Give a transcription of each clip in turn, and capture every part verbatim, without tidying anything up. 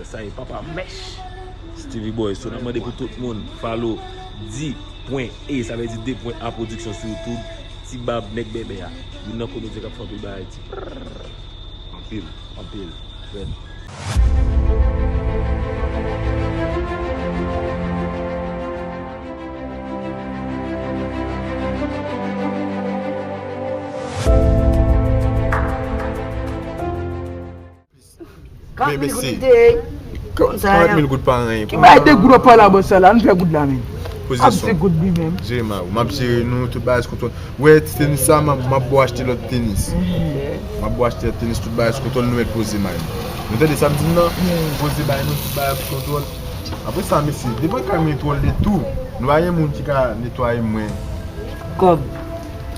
Sa e papa mèch. Stevie Boy, so n ap mande pou tout moun follow di pwen e, sa vle di de pwen a pwodiksyon sou YouTube. Ti bab nèg bèbè a. Youn nan komedyen k ap fè anpil bagay ti. Anpil. Anpil. Red. Men, men se. Kat mil goud li te ye. Konsa, kat mil goud pa anyen. Ki bagay de goud w ap pale a bòs sa la? Ann fè goud la, men. Poze son. Ap fè goud li menm. Jere ma ou. M ap jere nou, tout bagay sou kontwòl. Ou wè ti tenis sa, m ap, m ap ba w achte lòt tenis. M ap ba w achte lòt tenis, tout bagay sou kontwòl, nou mèt poze may nou. Nou tande sa m di n nan? Poze may nou, tout bagay sou kontwòl. Apre sa, mesye, devan kay mwen twòl de tou. Nou pa gen moun ki ka netwaye mwen. Kòb.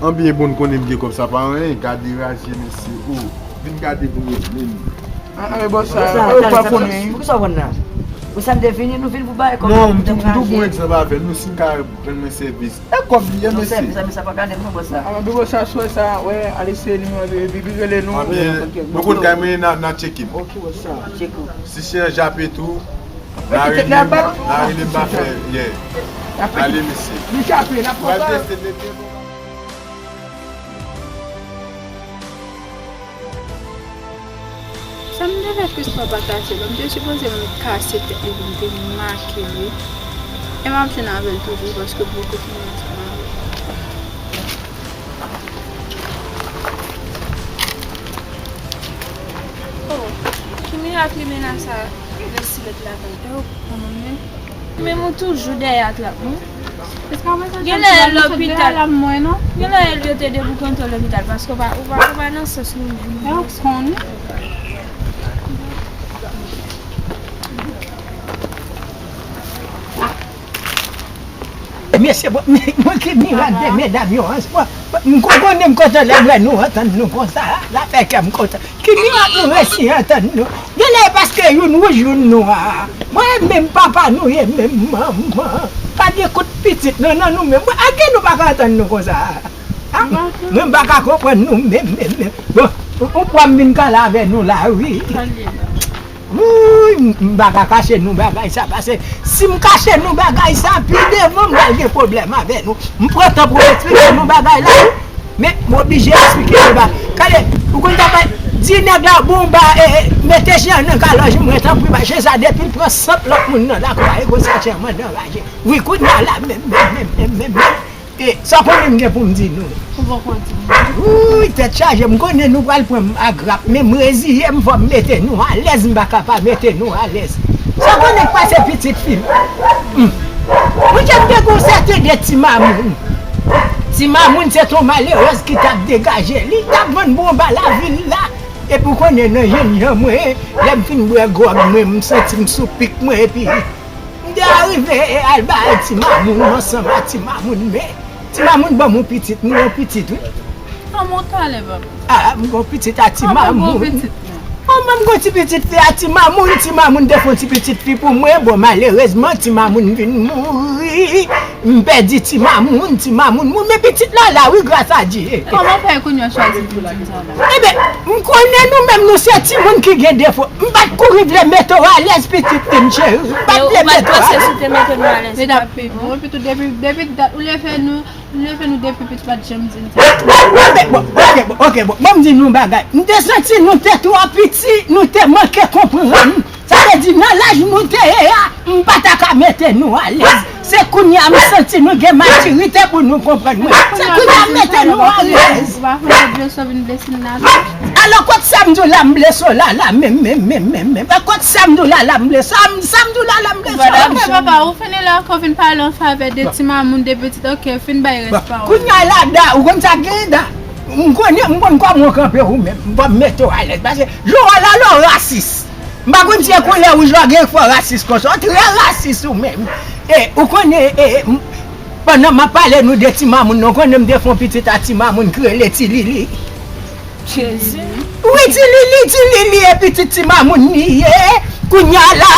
An byen bon, n konnen m gen kòb, sa pa anyen. Gade raje, mesye. O, vin gade pou mwen menm. An, an, bòs sa, yo pa konnen. Poukisa w konn la? Pou sa m te vini, nou vin pou bay kòb. Non, m tou, m tou bon egzanp avè nou, si n ka rann mwen sèvis. E kòb li ye, mesye. Non, sèvis, sa pa gade m non, bòs sa. An, bòs sa, swè sa, wè, ale se nimewo de, epi, epi rele nou. An byen, nou konn kay mwen, n a, n a tcheke m. Ok, bòs sa. Tcheke w. Si chen an jape tou, n a rele m, n a rele m pa fè, yeah. Ale, mesye. Li jape, n ap pran sa. Pral teste tete. Sa m te fè Christophe pa kache, bon, m te sipoze m kase tèt li pou m te make li. E m ap jwenn avè l toujou, paske poko fini ansanm avè l. Oh, ki mirak limena sa resi ret la tann. E w pran mwen menm? Men ou toujou dèyè a trap mwen. Genlè lopital. Genlè yo te debouke antre w lopital paske ou pa, ou pa, ou pa nan sans nou menm. E w konnen. Mesye, bon, mwen ki mirak de medam yo, an, bon, m ko-, konnen m kontan lè m wè nou antann nou konsa, la fè kè m kontan. Ki mirak nou resi antann nou? Genlè e paske youn wouj, youn nwa. Mwen menm papa nou ye menm manman. Pa gen kout pitit nan, nan nou menm. Mwen, a gen nou pa ka antann nou konsa? A, mwen m pa ka konprann nou menm, menm, menm. Bon, ou, ou pran m vin kale avè nou la, wi. Wouy, m, m pa ka kache nou bagay sa, paske si m kache nou bagay sa, pi devan m pral gen pwoblèm avè nou. M pran tan pou m eksplike nou bagay la, wi. Men, m oblije eksplike nou bagay. Gade, ou konn sa fè, di nèg la, bon, ba, e, e, mete chen an nan kalòj mwen, tanpri, ba, chen sa, depi l pran sant lòt moun nan lakou a, e konsa chen an anraje. Wi, kounye a la, menm, menm, menm, menm, menm, menm. E, sa w konnen m gen pou m di nou? Ou poko di m. Wouy, tèt chaje, m konnen nou pral pran m a grap, men m reziye m, fò m mete nou alèz, m pa ka pa mete nou alèz. Sa w konnen k pase pitit fi m? Hmm. Monchè, m te gon sèten de ti mamoun. Ti mamoun se t on malerèz ki t ap degaje. Li t ap vann bon ba lavil la. Epi w konnen nan jennjan mwen, lè m fin bwè gwòg mwen, m santi m sou pik mwen, epi m te arive al bay ti mamoun, ansanm ak ti mamoun, men ti mamoun ban m yon pitit, m gen yon pitit, wi. Kòman w talè, papa? A, m gen yon pitit a ti mamoun. Kòman w gen yon pitit, non? Kòman m gen yon ti pitit fi a ti mamoun? Ti mamoun te fè yon ti pitit fi pou mwen, bon, malerezman, ti mamoun vin mouri. M pèdi ti mamoun, ti mamoun, mwen, men pitit la la, wi, gras a Dye. Kòman w fè kounye a chwazi pou di m sa la? Eben, m konnen nou menm, nou se timoun ki gen defo. M pa t kouri vle mete w alèz, pitit fi m cheri. M pa t vle mete w alèz. Men ou pa t panse si w te mete nou alèz, li t ap pi bon. Epi tou, depi, depi dat ou leve nou, ou leve nou depi piti, pa t janm di n sa. Oke, bon, oke, bon, oke, bon. Ban m di nou yon bagay. M te santi nou te twò piti, nou te manke konprann. Sa vle di, nan laj nou te ye a, m pa ta ka mete nou alèz. Se kounye a m santi nou gen matirite pou nou konprann mwen. Se kounye a m mete nou alèz. Ou pa fè lòt leson vin blese m la tou? Alò, kot sa m di w la m blese w la, la, menm, menm, menm, menm, menm. Kot sa m di w la, la m blese w, sa m, sa m di w la, la m blese w. Papa, ou fini la, ankò vin pale an favè de ti mamoun, de pitit, oke, fin bay rès pawòl. Kounye a la, Da, ou konn sa k genyen, Da? M konnen, m konn kòman w kanpe ou menm. M p ap mete w alèz. Paske, jan w wè la, la w rasis. M pa konn si e koulè wouj la gen fò rasis konsa. Ou trè rasis ou menm. E, ou konnen, e, m, pandan m ap pale nou de ti mamoun nan, ou konnen m te fè yon pitit a ti mamoun ki rele Ti Lili. Jezi. Wi, Ti Lili, Ti Lili, e pitit ti mamoun li ye. Kounye a la,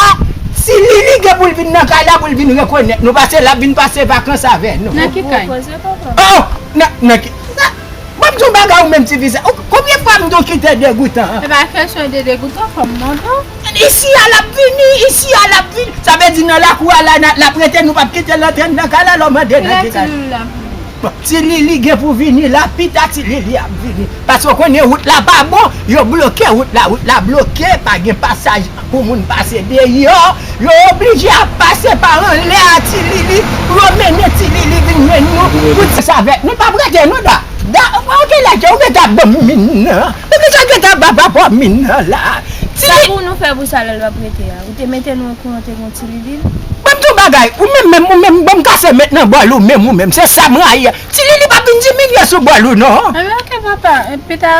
Ti Lili gen pou l vin nan kay la, pou l vin rekonèt nou, paske l ap vin pase vakans avè nou. Nan ki kay? Oh, nan, nan ki, nan, ban m di yon bagay ou menm, ti fi sa. Ou, konbyen fwa M tou kite degoutan. E pa kesyon de degoutan, fò m mande w. Isi a l ap vini, isi a l ap vini. Sa vle di nan lakou a la, n a- l ap rete, nou p ap kite l antre anndan kay la, lè w mande nan ki kay. Kilè Ti Lili la ap vini? Bon, Ti Lili gen pou vini la, pita Ti Lili ap vini. Paske w konnen wout la pa bon, yo bloke wout la, wout la bloke, pa gen pasaj pou moun pase deyò. Yo oblije ap pase pa anlè a Ti Lili pou yo mennen Ti Lili vin jwenn nou pou di sa avèk nou. Pa prete nou da. Da, ou gen lè ou mete ap ban m min nan. Ou mete ap ban papa min nan la. Ti Sa pou nou fè pou sa lè l pa prete a? Ou te mete nou okouran te gon Ti Lili? Ban m di w bagay, ou menm menm, ou menm, ban m kase met nan bòl ou menm, ou menm. Se sa m rayi a. Ti Lili p ap vin diminye sou bòl ou non. Anben oke papa, pita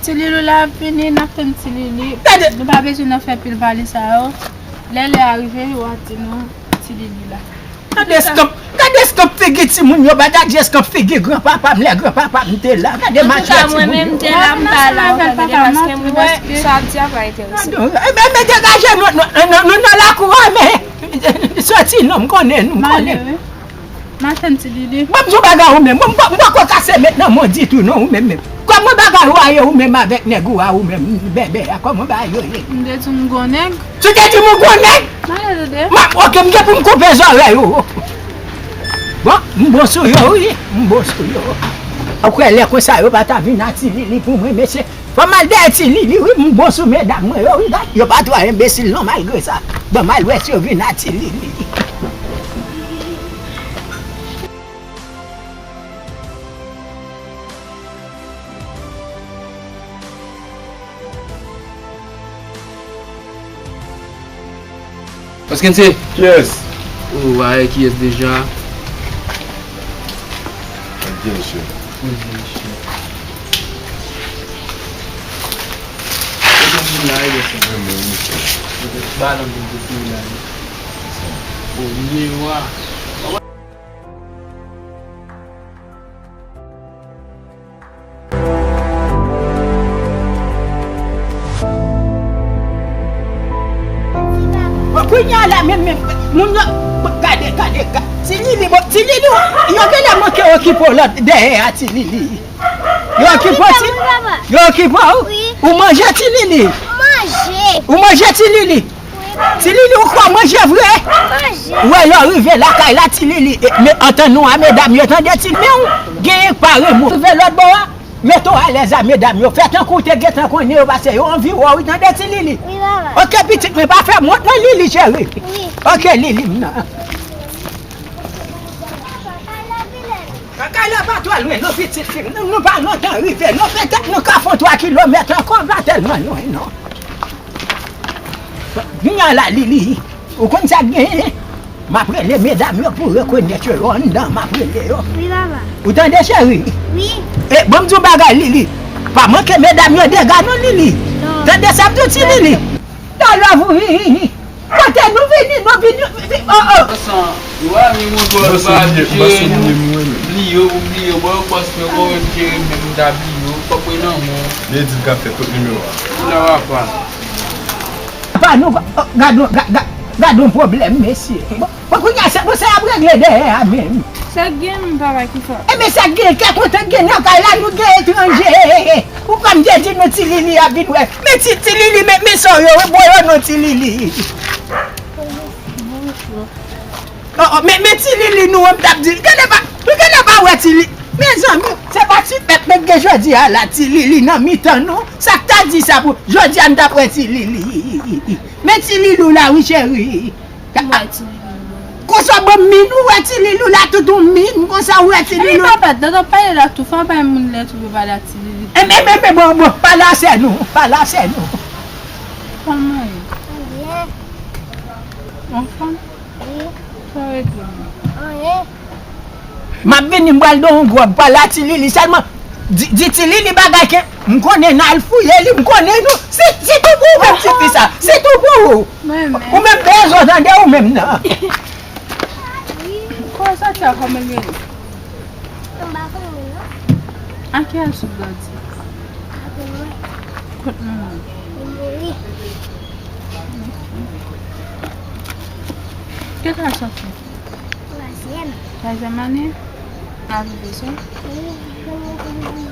Ti Lili la ap vini, n ap tann Ti Lili. Gade. Nou pa bezwen nan fè pil valiz sa yo. Lè lè a rive, yo a di nou Ti Lili la. Gade eskanp, gade eskanp figi timoun yo, pa gade eskanp figi granpapa m lè granpapa m te la. Gade machwè timoun yo. Antouka mwen menm m te la, m pa la, ou konprann, paske m wè sa w ap di a pa enterese m. Gade, men, men degaje nou, nou, nou, nou nan lakou a, men soti non, m konnen nou, m konnen. M a tann Ti Lili. Ban m di w bagay ou menm. Mwen m poko kase met nan men w ditou non, ou menm menm. Kòman bagay ou a ye ou menm avèk nèg ou a ou menm, bèbè a? Kòman bagay yo ye? M te di w m gon nèg. Si w te di m ou gon nèg? M ale tande. M ap, oke, m gen pou m koupe zòrèy ou. Bon, m bon sou yo wi, m bon sou yo. Ou kwè lè konsa yo pa ta vin a Ti Lili pou mwen, mesye? Fò m al dèyè Ti Lili wi, m bon sou medam mwen yo wi, gad, yo pa twò enbesil non malgre sa. Bon, m al wè si yo vin a Ti Lili. Paske n se Kiyès? Ou pa wè kiyès deja? Kiyès yo? Kiyès yo? Yo te fin la, yo te fin. Mwen menm, wi. Yo te balan pou yo te fin la, wi. Ou bliye yo a. Bon, kounye a la menm, menm, moun yo, bon, gade, gade, gade. Ti Lili, bon, Ti Lili, yo genlè manke okipe w lòt dèyè a Ti Lili. Yo okipe w, Ti, yo okipe w? Ou manje Ti Lili? Ou manje Ti Lili? Ti Lili, ou kwè w manje vre? Manje. Ou wè lè w rive lakay la, Ti Lili, e, men antann nou a medam yo, tande Ti Lili, men w genyen pa renmen w. Rive lòt bò a, mete w alèz a medam yo. Fè tankou w te gentan konnen yo, paske yo anvi wè w, wi, tande Ti Lili. Wi, papa. Oke, pitit mwen, pa fè m wont non, Lili, cheri. Wi. Oke, Lili m nan. Lakay la pa twò lwen, non, pitit fi m. Nou, nou pa lontan rive, non, petèt nou ka fè yon twa kilomèt ankò, pa tèlman lwen, non. Vin la, Lili. Ou konn sa k genyen? M ap rele medam yo pou rekonèt yo, yo anndan, m ap rele yo. Wi, papa. Ou tande, cheri? Wi. E, ban m di w bagay, Lili. Pa manke medam yo dega non, Lili. Non. Tande sa m di w, ti Lili. Talè, wi. Kote nou vini, nou vini, vini, oh, oh. Sa, ou pa vin yon bò pa jere nou. Bliye yo, ou bliye yo, bò yo bòs mwen, ou menm jere menm, m ta bliye yo, kòb mwen nan men w. Li di l ka fè tout nimewo a. Ou la, papa. Pa nou, oh, gad yon, ga-, ga-, gad yon pwoblèm, mesye. Bon, bon, kounye a, se pou sa y ap regle dèyè a menm. Sa k gen, papa, ki fè? Enben, sa k gen, kè kontan gen nan kay la, nou gen etranje. Ou pa m te di nou Ti Lili ap vin wè. Men Ti, Ti Lili, men, men sa yo, wi, bò yo non Ti Lili. Oh, oh, men, men Ti Lili nou an m t ap di. Genlè pa, nou genlè pa wè Ti Lili. Mezanmi, se pa ti pèp mèt gen jodi a la, Ti Lili nan mitan nou. Sa k ta di sa pou jodi a n t ap wè Ti Lili. Men Ti Lili w la wi cheri. Mwen wè Ti Lili w la. Konsa bon min ou wè Ti Lili w la tout ou min konsa ou wè Ti Lili w. Epi papa, dan w ap pale la tou, fò w bay moun lè tou pou pale ak Ti Lili. Enben, enben, enben, bon, bon, pale a sè nou, pale a sè nou. Kòman ye? Byen. Anfòm? Wi. Sa w regle menm? Anyen. M ap vini, m pral do yon gwòg, pale a Ti Lili sèlman. Di, di Ti Lili bagay ke m konnen n al fouye li, m konnen nou. Se, se tou pou ou menm, ti fi sa. Se tou pou ou. Mwen menm. Ou menm bezwen tande ou menm nan. Kòman sa fè kòman l rele? M pa konnen non. A ki laj ou grandi? Kote nou ye? Li mouri. Ki klas w ap fè? Twazyèm. Twazyèm ane? Ap rive sou? Wi, konnen pou nou vini.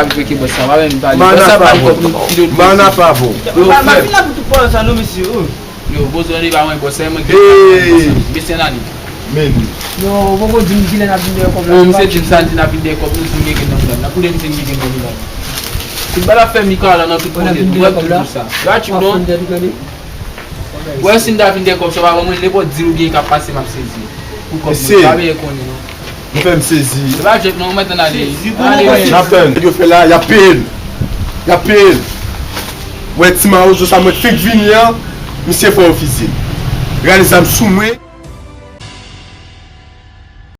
pa vle ke bòs sa, pa menm pale. Bòs sa pa kòb nou ki de. Mana pa bon. Yo, pa, pa fin la pou tout pawòl sa non, mesye. Oh. Yo, poze yon deba mwen, bòs, se mwen ki. Hey! Mesye nan li. Men li. Yo, ou poko di m kilè n ap vin dèyè kòb la. Yo, misye di m sa, l di n ap vin dèyè kòb, nou di m gen gen nan mouda. Nan koulè misye di gen gen nan mouda. Tout bagay ap fè Mikaela nan tout kote, nou wè tout sa. Yo a tchip non. Wè si m ta vin dèyè kòb, sa pa ban mwen nenpòt dil ou gen k ap pase, m ap sezi. Pou kòb mwen, pa veye konnen non. Ou fè m sezi. Se pa jwèt non, ou mèt ann ale. N ap tann. Nèg yo fè la, y ap peye l. Y ap peye l. Wè ti mawozo sa mwen fenk vini an, misye fè refize. Rale zam sou mwen.